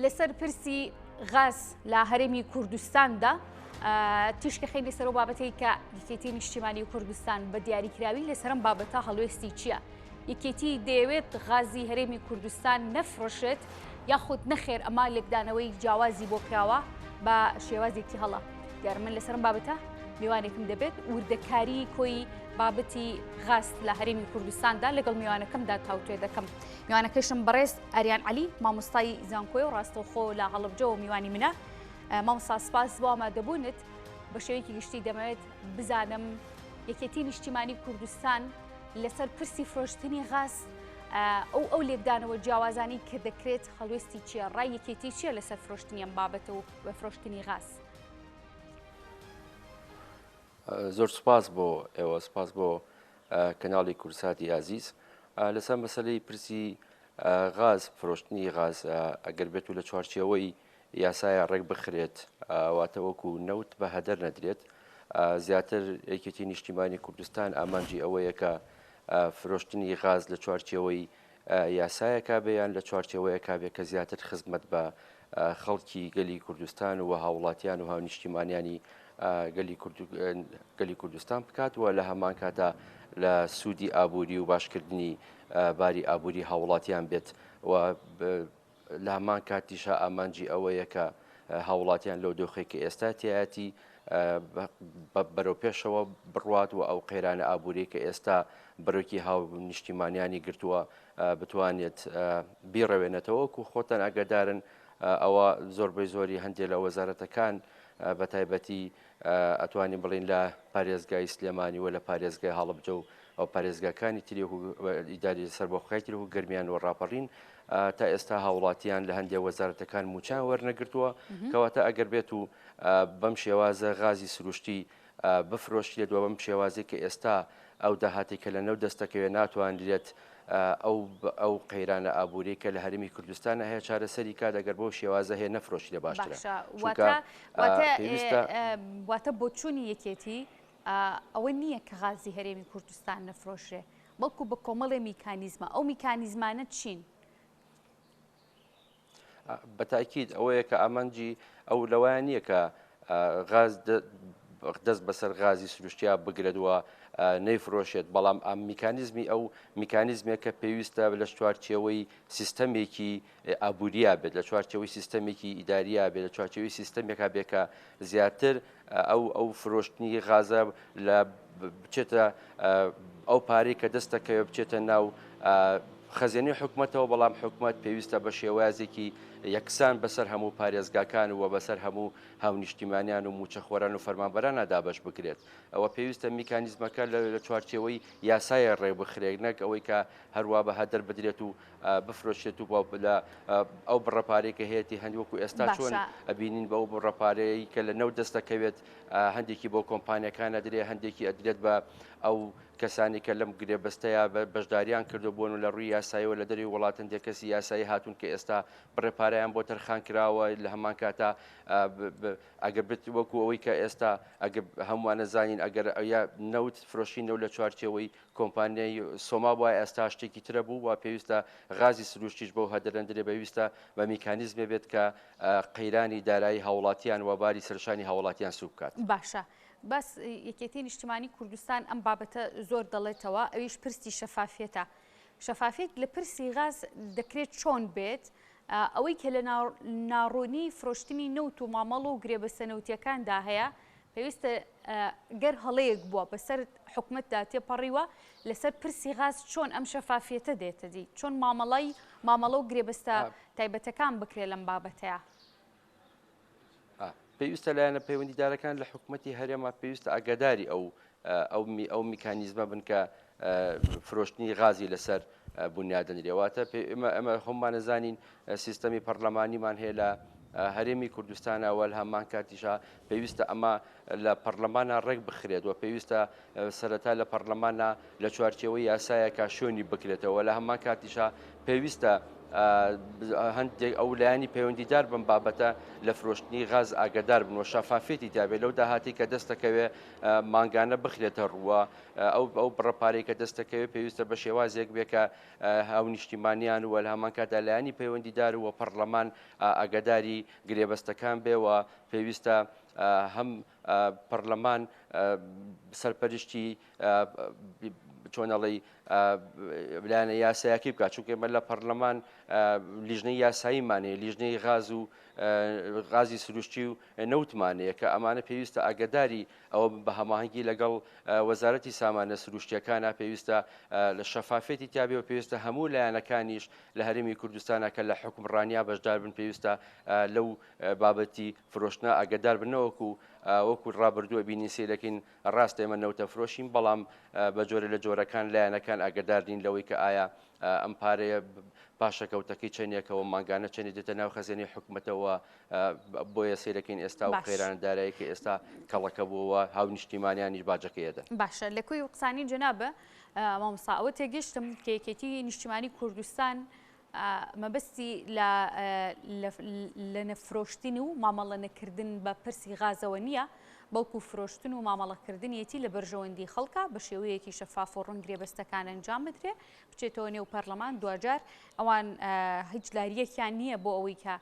لەسەر پرسی غاز لە هەرێمی کوردستاندا تیشکە خەینە سەر و بابەتەی کە یەکێتی نیشتیمانی کوردستان بە دیاریکراوی لەسەرم بابەتە هەڵوێستی چییە؟ یەکێتی دەیەوێت غازی هەرێمی کوردستان نەفرۆشێت یاخود نەخێر ئەمە لێکدانەوەی جیاوازی بۆ کراوە بە شێوازێکی هەڵە دیارە من لەسەرم بابەتە میوانێکم دەبێت وردەکاری کۆی بابەتی غاز لە هەرێمی کوردستاندا لەگەڵ میوانەکەمدا تاوتوێ دەکەم میوانەکەشم بەڕێز ئاریان عەلی مامۆستای زانکۆی و ڕاستەوخۆ لە هەڵەبجەوە میوانی منە مامۆستا سپاس بۆ ئامادەبوونت بە شێوەیەکی گشتی دەمەوێت بزانم یەکێتی نیشتیمانی کوردستان لەسەر پرسی فرۆشتنی غاز ئەو ئەو لێکدانەوە جیاوازانی کە دەکرێت هەڵوێستی چییە ڕای یەکێتی چییە لەسەر فرۆشتنی ئەم بابەتە و بە فرۆشتنی غاز؟ زۆر سپاس بۆ ئێوە سپاس بۆ کەناڵی کوردساتی ئازیز لەسەر مەسلەی پرسی غاز فرۆشتنی غاز ئەگەر بێت و لە چوارچێوەی یاسایە ڕێک بخرێت واتە وەکو نەوت بە هەدەر نەدرێت زیاتر یەکێتی نیشتیمانی کوردستان ئامانجی ئەوەیە کە فرۆشتنی غاز لە چوارچێوەی یاسایەکا بێ یان لە چوارچێوەیەکا بێ کە زیاتر خزمەت بە خەڵکی گەلی کوردستان و هاوڵاتیان و هاونیشتیمانیانی گەلی کوردستان بکات و لە هەمان کاتا لە سوودی ئابووری و باشکردنی باری ئابووری هاوڵاتیان بێت و لە هەمان کاتیشا ئامانجی ئەوەیە کە هاوڵاتیان لەو دۆخێک کە ئێستا تیایەتی بەرەو پێشەوە بڕوات و ئەو قەیرانە ئابووری کە ئێستا بەرۆکی هاو نیشتیمانیانی گرتووە بتوانێت بیڕەوێنێتەوە وەکو خۆتان ئاگادارن ئەوە زۆربەی زۆری هەندێک لە وەزارەتەکان بە تایبەتی ئەتوانین بڵین لە پارێزگای سلێمانی و لە پارێزگای هەڵەبجە و ئەو پارێزگاکانی تری و ئیداری سەربەخۆی تر و گەرمیان و ڕاپەڕین تا ئێستا هاوڵاتیان لە هەندێک وەزارەتەکان موچیان وەرنەگرتووە کەواتە ئەگەر بێت و بەم شێوازە غازی سروشتی بفرۆشرێت و بەم شێوازی کە ئێستا ئەو داهاتی کە لە نەوت دەستەکەوێت ناتوانرێت ئەو ئەو قەیرانە ئابووری کە لە هەرێمی کوردستانە هەیە چارەسەری کات ئەگەر بەو شێوازە هەیە نەفرۆشرێ باشترە چونکە پێویستە واتە بۆچوونی یەکێتی ئەوە نییە کە غازی هەرێمی کوردستان نەفرۆشرێ بەڵکو بە کۆمەڵێ میکانیزمە ئەو میکانیزمانە چین؟ بە تاکید ئەوەیە کە ئامانجی ئەو لەوەیان نییە کە غاز دەست بەسەر غازی سروشتیا بگرێت و نەیفرۆشێت بەڵام ئەم میکانیزمی ئەو میکانیزمێک کە پێویستە لە چوارچێوەی سیستەمێکی ئابووریا بێت لە چوارچێوەی سیستەمێکی ئیداریا بێت لە چوارچێوەی سیستەمێکا بێت کە زیاتر ئەو ئەو فرۆشتنی غازە لە بچێتە ئەو پارەی کە دەست دەکەوێت بچێتە ناو خەزێنەی حکومەتەوە، بەڵام حکومەت پێویستە بە شێوازێکی یەکسان بەسەر هەموو پارێزگاکان و بەسەر هەموو هاونیشتیمانیان و مووچەخۆران و فەرمانبەرانە دابەش بکرێت. ئەوە پێویستە میکانیزمەکە لە چوارچێوەی یاسایە ڕێکبخرێت نەک ئەوەی کە هەروا بە هەدەر بدرێت و بفرۆشرێت و لە ئەو بڕە پارەی کە هەیەتی هەند وەکو ئێستا چۆن ئەبینین بە ئەو بڕە پارەیە کە لە نەوت دەست دەکەوێت هەندێکی بۆ کۆمپانیەکان ئەدرێ هەندێکی ئەدرێت بە ئەو کەسانی کە لەم گرێبەستەیە بەشداریان کردو بوون و لە ڕووی یاساییەوە لە دەروی وڵات هەندێک کەسی یاسایی هاتوون کە ئێستا بڕێ پارەیان بۆ تەرخان کراوە لە هەمان کاتا ئەگەر بت وەکو ئەوەی کە ئێستا ئەگەر هەمووانە زانین ئەگەر نەوت فرۆشی نەوت لە چوارچێوەی کۆمپانیای سۆما بوایە ئێستا شتێکی ترە بوو و پێویستە غازی سروشتیش بەو هەدەرەندرێ بەویستە بە میکانیزمێ بێت کە قەیرانی دارایی هاوڵاتیان و باری سەرشانی هاوڵاتیان سوک بکات. باشە بەس یەکێتی نیشتمانی کوردستان ئەم بابەتە زۆر دەڵێتەوە ئەویش پرسی شەفافیەتە شەفافیت لە پرسی غاز دەکرێت چۆن بێت ئەوەی کە لە ناڕوونی فرۆشتنی نەوت و مامەڵ و گرێبەستە نەوتیەکاندا هەیە پێویستە گەر هەڵەیەک بووە بەسەر حکومەتدا تێپەڕیوە لەسەر پرسی غاز چۆن ئەم شەفافیەتە دێتە دی؟ چۆن مامەڵەی مامەڵە و گرێبەستە تایبەتەکان بکرێت لەم بابەتەیا؟ پێویستە لایەنە پەیوەندیدارەکان لە حکومەتی هەرێما پێویستە ئاگاداری ئەو ئەو میکانیزمە بن کە فرۆشتنی غازی لەسەر بونیادەنرێ واتە ئێمە ئەمە خۆمانەزانین سیستەمی پەرلەمانیمان هەیە لە هەرێمی کوردستانە وە لە هەمان کاتیشا پێویستە ئەمە لە پەرلەمانە ڕێک بخرێت و پێویستە سەرەتا لە پەرلەمانە لە چوارچێوەی یاسایەکە شوێنی بکرێتەوە لە هەمان کاتیشا پێویستە. هەندێک ئەو لایەنی پەیوەندیدار بەم بابەتە لە فرۆشتنی غاز ئاگادار بن و شەفافیەتی تیابێت لەو داهاتی کە دەستەکەوێ مانگانە بخرێتە ڕووە ئەو ئەو بڕە پارەی کە دەستەکەوێت پێویستە بە شێوازێک بێ کە هاونیشتیمانیان و لە هەمان کاتدا لایەنی پەیوەندیدار و پەرلەمان ئاگاداری گرێبەستەکان بێ و پێویستە هەم پەرلەمان سەرپەرشتی چۆنەڵی لایەنە یاسایەکەی بکات چونکە ئێمە لە پەرلەمان لیژنەی یاساییمان هەیە لیژنەی غاز و غازی سروشتی و نەوتمان هەیە کە ئەمانە پێویستە ئاگداری ئەوە بە هەماهەنگی لەگەڵ وەزارەتی سامانە سروشتیەکانە پێویستە لە شەفافێتی تیاابێ و پێویستە هەموو لایەنەکانیش لە هەرێمی کوردستانە کە لە حکومڕانیا بەشدار بن پێویستە لەو بابەتی فرۆشتنە ئاگدار بنەوەکو وەکو ڕابردووە بینین سیرەکەین ڕاستە ئێمە نەوتە فرۆشین بەڵام بە جۆرە لە جۆرەکان لایەنەکان ئاگدار نین لەوەی کە ئایا ئەم پارەیە پاشەکەوتەکەی چەندێکەوە مانگانە چەندی دێتە ناو خەزێنەی حکومەتەوە بۆیە سەیرەکەین ئێستا و قەیرانە دارایی کە ئێستا کەڵەکە بووەوە هاونیشتیمانیانیش باجەکەی ئەدەن. باشە لە کۆی قسانی جەنابە مامۆستا ئەوە تێگەشتم کە یەکێتی نیشتیمانی کوردستان مەبەستی لە نەفرۆشتن و مامەڵە نەکردن بە پرسی غازەوە نییە، بەڵکو فرۆشتن و مامەڵەکردنیەتی لە بەرژەوەندی خەڵکە بە شێوەیەکی شەفاف و ڕوون گرێبەستەکان ئەنجام بدرێ بچێتەوە نێو پەرلەمان دواجار ئەوان هیچ لاریەکیان نییە بۆ ئەوەی کە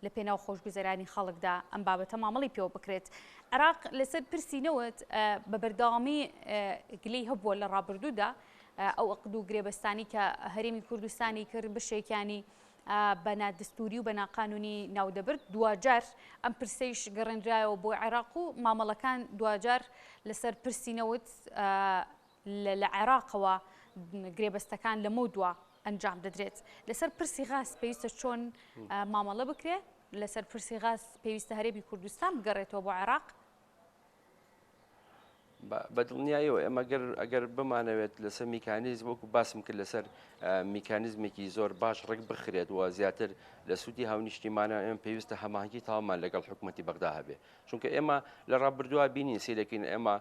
لە پێناو خۆشگوزەرانی خەڵکدا ئەم بابەتە مامەڵی پێوە بکرێت. عێراق لەسەر پرسی نەوت بە بەردەوامی گلەی هەبووە لە ڕابردوودا ئەو ئەقد و گرێبەستانی کە هەرێمی کوردستانی کرد بەشێکیانی بە نادەستوری و بە ناقانونی ناودەبرد دواجار ئەم پرسەیش گەڕێنرایەوە بۆ عێراق و مامەڵەکان دواجار لەسەر پرسی نەوت لە عێراقەوە گرێبەستەکان لەمەودوا ئەنجام دەدرێت. لەسەر پرسی غاز پێویستە چۆن مامەڵە بکرێت؟ لەسەر پرسی غاز پێویستە هەرێمی کوردستان بگەڕێتەوە بۆ عێراق؟ بە دڵنیاییەوە ئێمە ئەگەر بمانەوێت لەسەر میکانیزم وەکو باسم کرد لەسەر میکانیزمێکی زۆر باش ڕێک بخرێت و زیاتر لە سوودی هاونیشتیمانە ئێمە پێویستە هەماهەنگی تەواومان لەگەڵ حکوومەتی بەغدا هەبێ چونکە ئێمە لە ڕابردووە بینین سیرەکەین ئێمە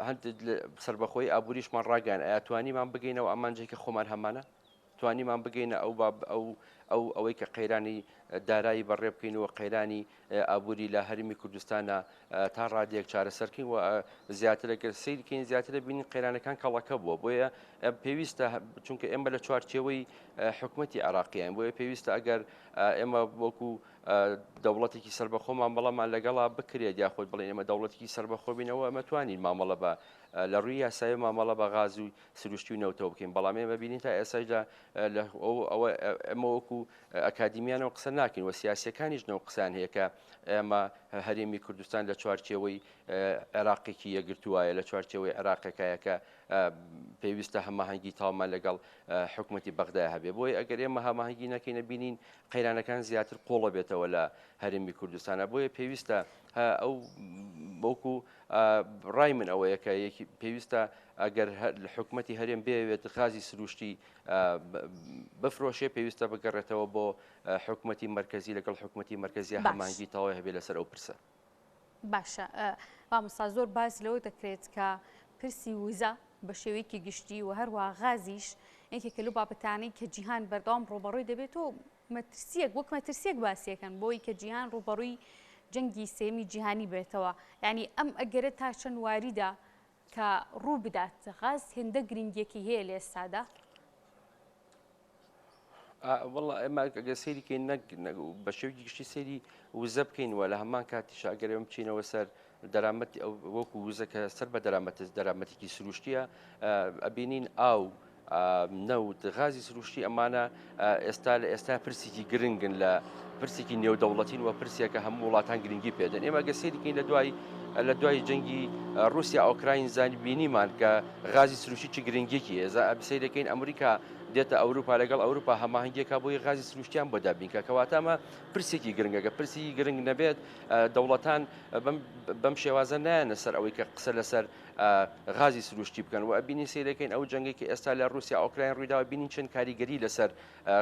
هەندێک سربەخۆی ئابووریشمان ڕاگەیان ئایا توانیمان بگەینەوە ئامانجێک کە خۆمان هەمانە توانیمان بگەینە ئەو باب ئەو ئەو ئەوەی کە قەیرانی دارایی بەڕێ بکەین و قەیرانی ئابووری لە هەرمی کوردستانە تا ڕادەیەک چارەسەرکەین و زیاترە گەر سیرکەین زیاترە بینین قەیرانەکان کەڵەکە بووە بۆیە پێویستە چونکە ئێمە لە چوارچێوەی حکومەتی عراقیان بۆیە پێویستە ئەگەر ئێمە وەکو دەوڵەتێکی سەربەخۆ مامەڵەمان لەگەڵا بکرێت یاخود بڵێن ئێمە دەوڵەتێکی سەربەخۆ بینەوە ئەمە توانین مامەڵە بە لە ڕووی یاسایی مامەڵە بە غاز و سروشتی و نەوتەوە بکەین بەڵام ئێمە بینین تا ئێستاشدا لە ئەوە ئێمە وەکو ئەکادیمیانەوە قسە ناکەین و سیاسیەکانیش نەو قسان هەیە کە ئێمە هەرێمی کوردستان لە چوارچێوەی عێراقێکی یەکگرتووایە لە چوارچێوەی عێراقێکایە کە پێویستە هەماهەنگی تەواومان لەگەڵ حکوومەتی بەغدای هەبێ بۆیە ئەگەر ئێمە هەماهەنگی نەکەینە بینین قەیرانەکان زیاتر قوڵە بێتەوە لە هەرێمی کوردستانە بۆیە پێویستە ئەو وەکو ڕای من ئەوەیە کە پێویستە ئەگەر حکوومەتی هەرێم بێوێت غازی سروشتی بفرۆشێ پێویستە بگەڕێتەوە بۆ حکوومەتی مرکزی لەگەڵ حکوومەتی مرکزی هەمانگی تەواوی هەبێ لەسەر ئەو پرسە. باشە مامۆستا زۆر باس لەوە دەکرێت کە پرسی وزە بە شێوەیەکی گشتی و هەروە غازیش یەکێکە لەو بابەتانەی کە جیهان بەردەوام ڕووبەڕووی دەبێت و مەترسیەک وەک مەترسیەک باسیەکەن بۆی کە جیهان ڕووبەڕووی جەنگی سێمی جیهانی بێتەوە یعنی ئەم ئەگەرە تا چەند واریدە کە ڕوو بدات غاز هێندە گرنگیەکی هەیە لە ئێستادا؟ وەڵا ئێمە ئەگەر سەیری کەین نەک بە شێوەیەکی گشتی سەیری وزە بکەین و لە هەمان کاتیش ئەگەر ئێمە بچینەوە سەر دەرامەتی ئەو وەکو وزە کە سەر بە دەرامەت دەرامەتێکی سروشتیە ئەبینین ئاو نەوت غازی سروشتی ئەمانە ئێستا لە ئێستا پرسێکی گرنگن لە پرسێکی نێودەوڵەتین و پرسێکە هەموو وڵاتان گرنگی پێدەن ئێمە گە سەیرکەین لە دوای لە دوای جەنگی رووسیا ئۆکراین زانی بینیمان کە غازی سروشتی چ گرنگێکی هەیە سەیرەکەین ئەمریکا دێتە ئەوروپا لەگەڵ ئەوروپا هەماهەنگیەکە بۆی غازی سروشتیان بۆ دابین کە کەواتە ئەمە پرسێکی گرنگە کە پرسی گرنگ نەبێت دەوڵەتان بەم شێوازە نایەنە سەر ئەوەی کە قسە لەسەر غازی سروشتی بکەن و ئەبینی سەیرەکەین ئەو جەنگێک کە ئێستا لە رووسیا ئۆکراین ڕوویداوە بینین چەند کاریگەری لەسەر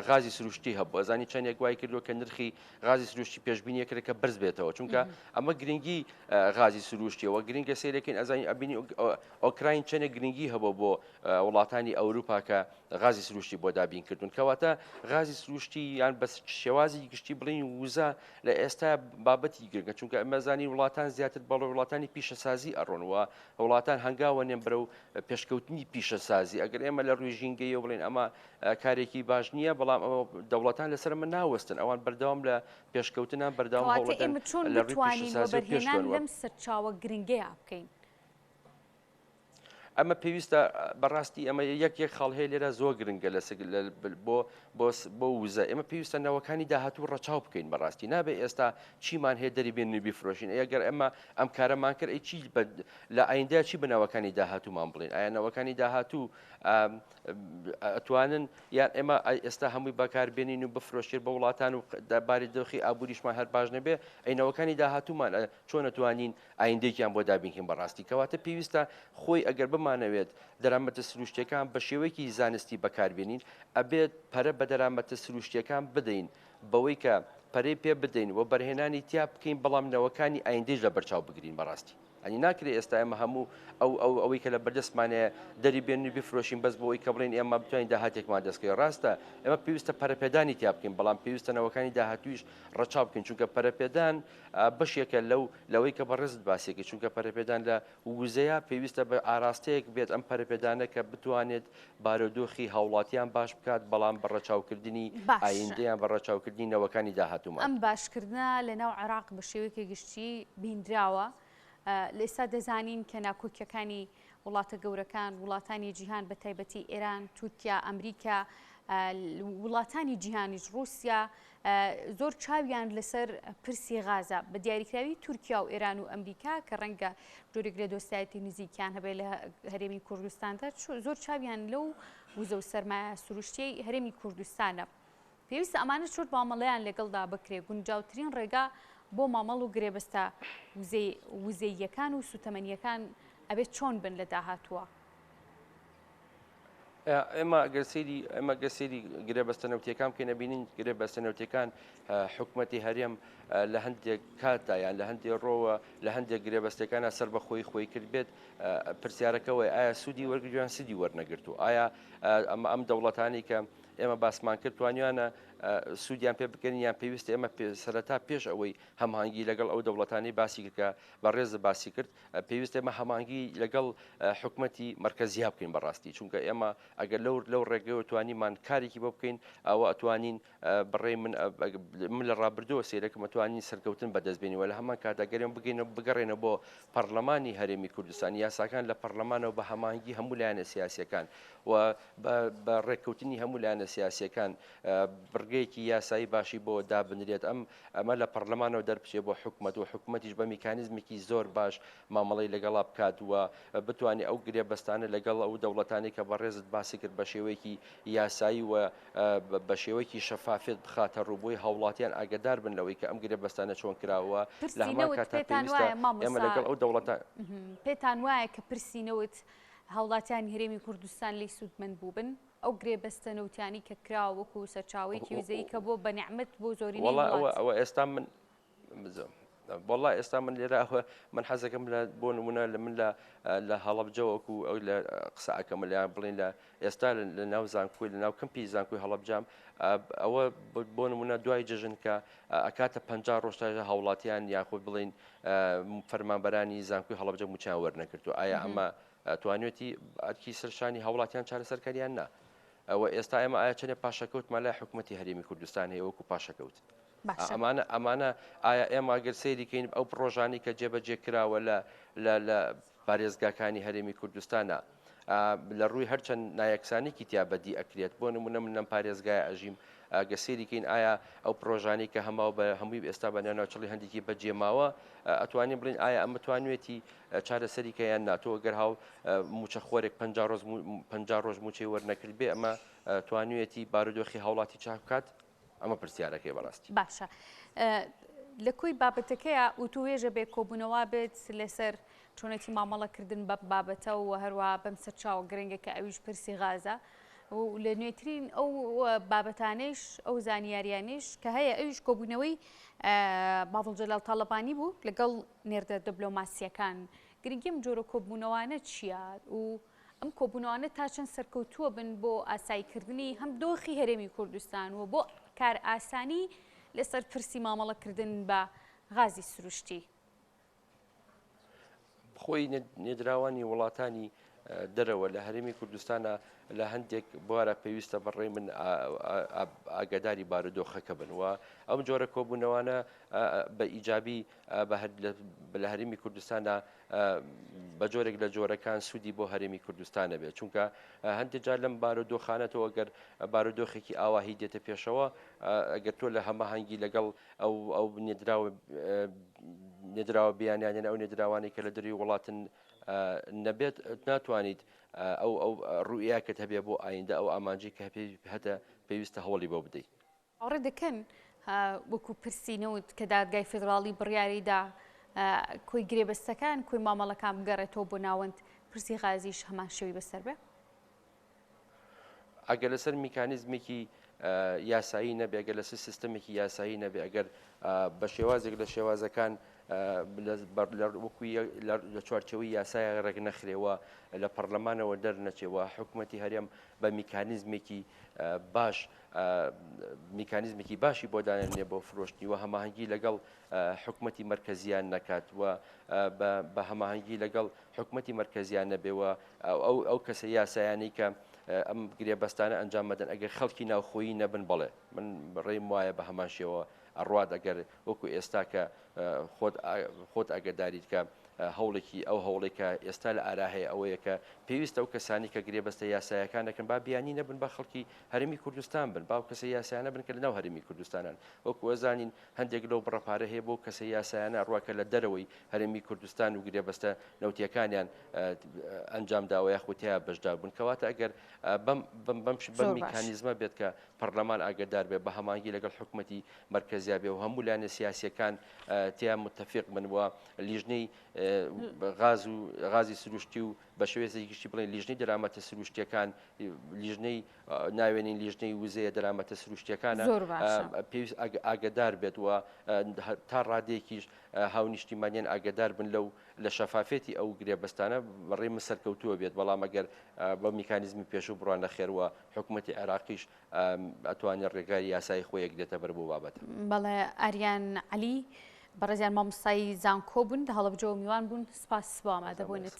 غازی سروشتی هەبوو ئەزانی چەندێک وای کردووە کە نرخی غازی سروشتی پێشبینیە کرد کە بەرز بێتەوە چونکە ئەمە گرنگی غازی سروشتیەوە گرنگە سەیرەکەین ئەزانی ئەبینی ئۆکراین چەندێک گرنگی هەبوو بۆ وڵاتانی ئەوروپا کە غازی سروشتی. سروشتی بۆ دابین کردوون. کەواتە غازی سروشتی یان بە شێوازی گشتی بڵێین وزە لە ئێستا بابەتی گرنگە، چونکە ئێمە زانین وڵاتان زیاتر بەڵێ وڵاتانی پیشەسازی ئەڕۆن و وڵاتان هەنگاوە نێن بەرەو پێشکەوتنی پیشەسازی. ئەگەر ئێمە لە ڕووی ژینگەیەوە بڵێین ئەمە کارێکی باش نییە، بەڵام ئەوە دەوڵەتان لەسەر ئەمە ناوەستن، ئەوان بەردەوام لە پێشکەوتنان، بەردەوام کەواتە هەوڵەدەن ئێمە چۆن لە ڕووی بتوانین پیشەسازیەوە وەبەرهێنان پێشکەون و لەم سەرچاوە گرنگەیا بکەین؟ ئەمە پێویستە بەڕاستی ئەمە یەک یەک خاڵ هەیە لێرە زۆر گرنگە لە بۆ بۆ بۆ وزە ئێمە پێویستە نەوەکانی داهاتوو ڕەچاو بکەین بەڕاستی نابێ ئێستا چیمان هەیە دەری بێن و بیفرۆشین ئەگەر ئەمە ئەم کارەمان کرد ئەی چی لە ئایندە چی بە نەوەکانی داهاتوومان بڵێن ئایا نەوەکانی داهاتوو ئەتوانن یان ئێمە ئێستا هەمووی بەکاربێنین و بفرۆشێت بە وڵاتان و باری دۆخی ئابووریشمان هەر باش نەبێ ئەی نەوەکانی داهاتوومان چۆن ئەتوانین ئایندەیەکیان بۆ دابینکەین بەڕاستی کەواتە پێویستە خۆی ئەگەر بمانەوێت دەرامەتە سروشتیەکان بە شێوەیەکی زانستی بەکاربێنین ئەبێت پەرە بە دەرامەتە سروشتیەکان بدەین بەوەی کە پەرەی پێ بدەین و بەرهێنانی تیا بکەین بەڵام نەوەکانی ئایندەیش لە بەرچاو بگرین بەڕاستی ئەنی ناکرێ ئێستا ئێمە هەموو ئەو ئەو ئەوەی کە لە بەردەستمانەیە دەری بێن و بیفرۆشین بەس بۆ ئەوەی کە بڵێین ئێمە بتوانین داهاتێکمان دەستکەوێت ڕاستە ئێمە پێویستە پەرەپێدانی تیا بکەین بەڵام پێویستە نەوەکانی داهاتوویش ڕەچاو بکەین چونکە پەرەپێدان بەشێکە لەو لەوەی کە بەڕێزت باسی کرد، چونکە پەرەپێدان لە وزەیا پێویستە بە ئاراستەیەک بێت ئەم پەرەپێدانە کە بتوانێت بارودۆخی هاوڵاتیان باش بکات، بەڵام بە ڕەچاوکردنی ئایندەیان، بە ڕەچاوکردنی نەوەکانی داهاتوومان. ئەم باشکردنە لە ناو عێراق بە شێوەیەکی گشتی بینراوە، لە ئێستا دەزانین کە ناکۆکیەکانی وڵاتە گەورەکان، وڵاتانی جیهان بە تایبەتی ئێران، تورکیا، ئەمریکا، وڵاتانی جیهانیش، ڕووسیا، زۆر چاویان لەسەر پرسی غازە، بە دیاریکراوی تورکیا و ئێران و ئەمریکا کە ڕەنگە جۆرێک لە دۆستایەتی نزیکیان هەبێت لە هەرێمی کوردستاندا، زۆر چاویان لەو وزە و سەرمایە سروشتیەی هەرێمی کوردستانە. پێویستە ئەمانە چۆن مامەڵەیان لەگەڵدا بکرێت، گونجاوترین ڕێگا بۆ مامەڵ و گرێبەستە وزەییەکان و سوتەمەنییەکان ئەبێت چۆن بن لە داهاتووە؟ ئێمە گەر سەیری ئێمە گەر سەیری گرێبەستە نەوتیەکان بکەین ئەبینین گرێبەستە نەوتیەکان حکومەتی هەرێم لە هەندێک کاتدا یان لە هەندێک ڕۆوە لە هەندێک گرێبەستەکانە سەر بەخۆی خۆی کرد بێت پرسیارەکەەوەی ئایا سوودی وەرگیان سودی وەرنەگرتو ئایا ئەمە ئەم دەوڵەتانی کە ئێمە باسمان کرد توانیانە سوودیان پێ بکەن یان پێویستە ئێمە سەرەتا پێش ئەوەی هەماهەنگی لەگەڵ ئەو دەوڵەتانی باسی کرد کە بەڕێز باسی کرد پێویستە ئێمە هەماهەنگی لەگەڵ حکومەتی مەرکەزیا بکەین بەڕاستی چونکە ئێمە ئەگەر لەو لەو ڕێگەیەوە توانیمان کارێکی بۆ بکەین ئەوە ئەتوانین بڕێ من من لە ڕابردووە سەیرەکەم ئەتوانین سەرکەوتن بەدەست بێنین و لە هەمان کاتدا گەر ئێمە بگەینە بگەڕێنە بۆ پەرلەمانی هەرێمی کوردستان یاساکان لە پەرلەمانەوە بە هەماهەنگی هەموو لایەنە سیاسیەکان و بە ڕێککەوتنی هەموو لایەنە سیاسیەکان بڕگەیەکی یاسایی باشی بۆ دابنرێت ئەم ئەمە لە پەڕلەمانەوە دەربچێت بۆ حکومەت و حکومەتیش بە میکانیزمێکی زۆر باش مامەڵەی لەگەڵا بکات و بتوانێت ئەو گرێبەستانە لەگەڵ ئەو دەوڵەتانەی کە بەڕێزت باسی کرد بە شێوەیەکی یاسایی و بە شێوەیەکی شەفافیەت بخاتە ڕوو بۆی هاوڵاتیان ئاگدار بن لەوەی کە ئەم گرێبەستانە چۆن کراوە لە پرسی هەمان نەوت کاتا پێتان پێویستە وایە ئێمە مامۆستا لەگەڵ ئەو دەوڵەتە پێتان وایە کە پرسی نەوت هاوڵاتیانی هەرێمی کوردستان لێی سوودمەند بووبن؟ ئەو گرێبەستە نەوتیانەی کە کراوە وەکو سەرچاوەیەکی وزەیی کە بۆ بە نیعمەت بۆ زۆرینەی وەڵا ئەوە وڵات. ئەوە ئێستا من وەڵا ئێستا من لێرە ئەوە من حەزەکەم لە بۆ نمونە لە من لە لە هەڵەبجە وەکو ئەو لە قسە ئەکەم لە بڵین لە ئێستا لە ناو زانکۆی لە ناو کەمپی زانکۆی هەڵەبجام ئەوە بۆ نمونە دوای جەژن کە ئەکاتە 50 ڕۆژ تا هاوڵاتیان یاخود بڵین فەرمانبەرانی زانکۆی هەڵەبجە موچیان وەرنەگرتو ئایا ئەمە توانیوێتی ئەرکی سەر شانی هاوڵاتیان چارەسەر کەن یان نا؟ وە ئێستا ئێمە ئایا چەندێ پاشەکەوتمان لای حکومەتی هەرێمی کوردستان هەیە وەکو پاشەکەوت؟ باشە. ئەمانە ئەمانە ئایا ئێمە گەر سەیری کەین ئەو پڕۆژانەی کە جێبەجێ کراوە لە لە لە پارێزگاکانی هەرێمی کوردستانە لە ڕووی هەرچەند نایەکسانێکی تیا بەدی ئەکرێت بۆ نمونە من لەم پارێزگای ئەژیم گە سەیری کەین ئایا ئەو پڕۆژانەی کە هەماو بە هەمووی ئێستا بە ناوچڵی هەندێکی بەجێماوە ئەتوانین بڵین ئایا ئەمە توانوێتی چارەسەری کە یان نا تۆ گەر هاو موچە خۆرێک 50 ڕۆژ 50 ڕۆژ موچەی وەرنەکرد بێ ئەمە توانوێتی بارودۆخی هاوڵاتی چاک بکات ئەمە پرسیارەکەی بەڕاستی. باشە لە کۆی بابەتەکەیە وتوێژە بێ کۆبوونەوە بێت لەسەر چۆنێتی مامەڵەکردن بەم بابەتە و هەروە بەم سەرچاوە گرنگە کە ئەویش پرسی غازە و لە نوێترین ئەو بابەتانەیش ئەو زانیاریانیش کە هەیە ئەویش کۆبوونەوەی باڤڵ جەلال تاڵەبانی بوو لەگەڵ نێردە دبلۆماسییەکان، گرنگی ئەم جۆرە کۆبوونەوانە چییە و ئەم کۆبوونەوانە تا چەند سەرکەوتووە بن بۆ ئاساییکردنی هەم دۆخی هەرێمی کوردستان و بۆ کارئاسانی لەسەر پرسی مامەڵەکردن بە غازی سروشتی؟ خۆی نێدراوانی وڵاتانی دەرەوە لە هەرێمی کوردستانە لە هەندێک بوارە پێویستە بەڕێی من ئاگاداری بارودۆخەکە بن و ئەم جۆرە کۆبوونەوانە بە ئیجابی لە هەرێمی کوردستانە بە جۆرێک لە جۆرەکان سوودی بۆ هەرێمی کوردستانە بێت چونکە هەندێک جار لەم بارودۆخانەتەوە گەر بارودۆخێکی ئاواهی دێتە پێشەوە ئەگەر تۆ لە هەماهەنگی لەگەڵ ئەو ئەو نێدراوە نێدراوە بیانیانیان ئەو نێدراوانەی کە لە دەری وڵاتن نەبێت ناتوانیت ئەو ئەو ڕوئیاکەت هەبێ بۆ ئایندە ئەو ئامانجی کە هەتە پێویستە هەوڵی بۆ بدەیت. چاوەڕێ دەکەن وەکو پرسی نەوت کە دادگای فیدراڵی بڕیاری دا کۆی گرێبەستەکان کۆی مامەڵەکان بگەڕێتەوە بۆ ناوەند پرسی غازیش هەمان شێوی بەسەر بێ؟ ئەگەر لەسەر میکانیزمێکی یاسایی نەبێ ئەگەر لەسەر سیستەمێکی یاسایی نەبێ ئەگەر بە شێوازێک لە شێوازەکان وەکو لە چوارچەوەی یاسای ڕێک نەخرێەوە لە پەرلەمانەوە دەرنەچێەوە حکوومەتی هەرێم بە میکانیزمێکی باش میکانیزمێکی باشی بۆ دانێ بۆ فرۆشتنی و هەماهەنگی لەگەڵ حکوومەتی مەرکەزیان نەکات و بە هەماهەنگی لەگەڵ حکوومەتی مەرکەزیان نەبێ و ئەو ئەو کەسە یاسایانەی کە ئەم گرێبەستانە ئەنجام مەدەن ئەگەر خەڵکی ناوخۆیی نەبن بەڵێ من ڕێیم وایە بە هەمان شێوە ئەڕوات ئەگەر وەکو ئێستا کە خۆت خۆت ئاگەداریت کە هەوڵێکی ئەو هەوڵێک کە ئێستا لە ئارا هەیە ئەوەیە کە پێویستە ئەو کەسانی کە گرێبەستە یاسایەکان دەکەن با بیانی نەبن با خەڵکی هەرێمی کوردستان بن با ئەو کەسە یاسایانە بن کە لەناو هەرێمی کوردستانن وەکو ئەزانین هەندێک لەو بڕە پارە هەیە بۆ کەسە یاسایانە ئەڕوا کە لە دەرەوەی هەرێمی کوردستان و گرێبەستە نەوتیەکانیان ئەنجام داوە یاخود تیا بەشدار بوون کەواتە ئەگەر بەم بەم بەم بەم میکانیزمە بێت کە پەرلەمان ئاگدار بێ بە هەمانگی لەگەڵ حکومەتی مەرکەزیا بێ و هەموو لایەنە سیاسیەکان تیا متفق بن و لیژنەی غاز و غازی سروشتی و بە شێوەیەکی گشتی بڵێن لیژنەی دەرامەتە سروشتیەکان لیژنەی ناوێنین لیژنەی وزەیە دەرامەتە سروشتیەکانە زۆر باشە. پێویست ئاگدار بێت و تا ڕادەیەکیش هاونیشتیمانیان ئاگدار بن لەو لە شەفافێتی ئەو گرێبەستانە بەڕێی من سەرکەوتووە بێت بەڵام ئەگەر بە میکانیزمی پێشوو بڕوان نەخێر و حکوومەتی عێراقیش ئەتوانێت ڕێگاری یاسایی خۆی ئەگرێتە بەر بۆ بابەتە. بەڵێ ئاریان عەلی بەڕێزیان مامۆستای زانکۆ بوون لە هەڵەبجەوە میوان بوون سپاس بۆ ئامادەبوونت.